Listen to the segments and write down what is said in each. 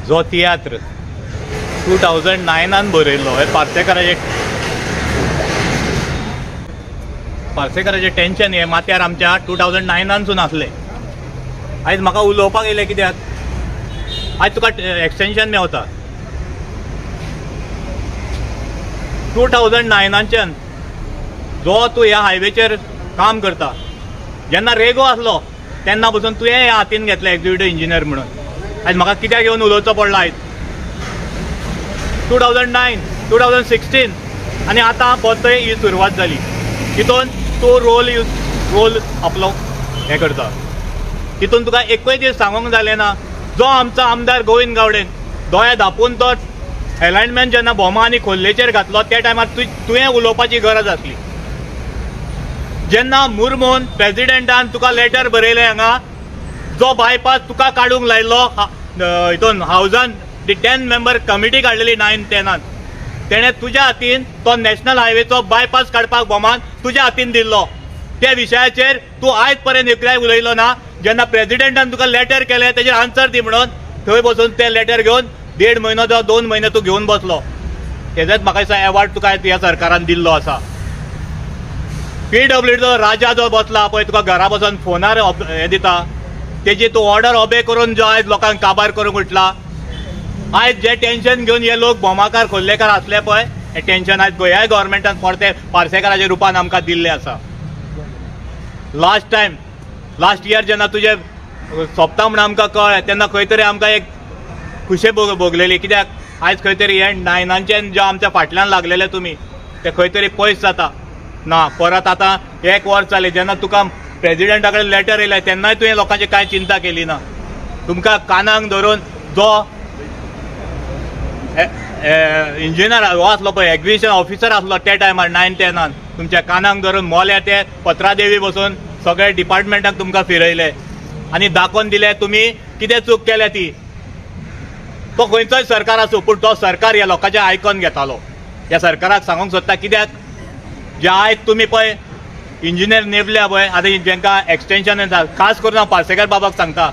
जो तियात्र 2009 बरयल्लो हे पार्सेकाराचें टेन्शन हें माथ्यार आमच्या 2009 आसलें. आयज म्हाका उलोवपाक येयलें कित्याक आयज तुका एक्सटेन्शन मेवता. 2009 जो तूं ह्या हायवेचेर काम करता, जेन्ना रेगो आसलो तेन्ना पसून तुवें ह्या हातीन घेतलें एक्झिक्युटीव इंजिनियर म्हणून. आयज म्हाका कित्याक येवन उलोवचो पडलो आयज 2009 2016 आनी आतां परतय ही सुरवात जाली. तितून तूं रोल आपलो हें करता. तितून तुका एकूय दीस सांगूंक जालें ना. जो आमचो आमदार गोविंद गावडेन दोळे धांपून तो एलायनमेंट जेन्ना भोमा आनी खोल्लेचेर घातलो त्या टायमार तुवें उलोवपाची गरज आसली. जेन्ना मुर्मून प्रेजिडेंटान तुका लेटर बरयलें हांगा जो बायपास तुका काडूंक लायलो हितून हावजान 10 मेंबर कमिटी काडलेली 9-10 तेणें तुज्या हातीन तो नॅशनल हायवेचो बायपास काडपाक भोमान तुज्या हातीन दिल्लो. त्या विशयाचेर तूं आयज पर्यंत एकल्याय उलयलो ना. जेन्ना प्रेजिडेंटान तुका लेटर केलें तेजेर आन्सर दी म्हणून थंय बसून तें लेटर घेवन 1.5 म्हयनो जावं 2 म्हयने तूं घेवन बसलो. तेजेच म्हाका दिसता एवॉर्ड तुका ह्या सरकारान दिल्लो आसा. PWDचो राजा जो बसला पळय तुका घरा बसून फोनार हें दिता तेजी तूं ऑर्डर ओबे करून जो आयज लोकांक काबार करूंक उठला. आयज जे टेन्शन घेवन हे लोक भोमाकार खोल्लेकार आसले पळय हें टेन्शन आयज गोंयाय गव्हर्मेंटान परते पार्सेकाराच्या रुपान आमकां दिल्लें आसा. लास्ट टायम लास्ट इयर जेन्ना तुजें सोंपता म्हणून आमकां कळ्ळें तेन्ना खंय तरी आमकां एक खुशे भोगलेली कित्याक आयज खंय तरी हे 9 जे आमच्या फाटल्यान लागलेले तुमी ते खंय तरी पयस जाता ना. परत आतां 1 वर्स जालें जेन्ना तुका प्रेजिडेंटा कडेन लेटर येयलें तेन्नाय तुवें लोकांची कांय चिंता केली ना. तुमकां कानाक धरून जो इंजिनियर हो आसलो पळय एक्विजिशन ऑफिसर आसलो त्या टायमार 9-10 तुमच्या कानाक धरून मोल्या ते पत्रादेवी बसून सगळे डिपार्टमेंटाक तुमकां फिरयले आनी दाखोवन दिले तुमी कितें चूक केल्या ती. तो खंयचोय सरकार आसूं पूण तो सरकार ह्या लोकांचें आयकोन घेतालो. ह्या सरकाराक सांगूंक सोदता कित्याक जे आयज तुमी पळय इंजिनियर नेमल्या पळय आतां जेंकां एक्सटेन्शन येता खास करून हांव पार्सेकार बाबाक सांगता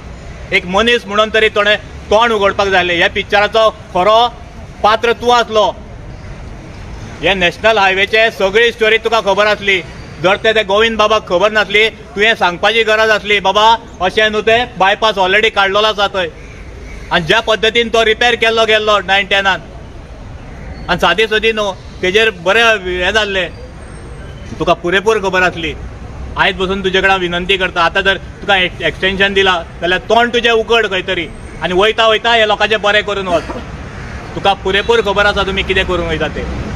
एक मनीस म्हणून तरी तोणें तोंड उगडपाक जाय. ह्या पिक्चराचो खरो पात्र तूं आसलो. हे नॅशनल हायवेचे सगळी स्टोरी तुका खबर आसली. जर ते गोविंद बाबाक खबर नासली तुवें सांगपाची गरज आसली बाबा अशें न्हू ते बायपास ऑलरेडी काडलेलो आसा थंय आनी ज्या पद्दतीन तो रिपेर केल्लो गेल्लो 9-10 आनी सादी सुदी न्हू तेजेर बरें हें जाल्लें तुका पुरेपूर खबर आसली. आयज बसून तुजे कडेन विनंती करता आतां जर तुका एक्सटेन्शन दिलां जाल्यार तोंड तुजें उगड खंय तरी आनी वयता वयता हे लोकांचें बरें करून वच. तुका पुरेपूर खबर आसा तुमी कितें करूंक वयता तें.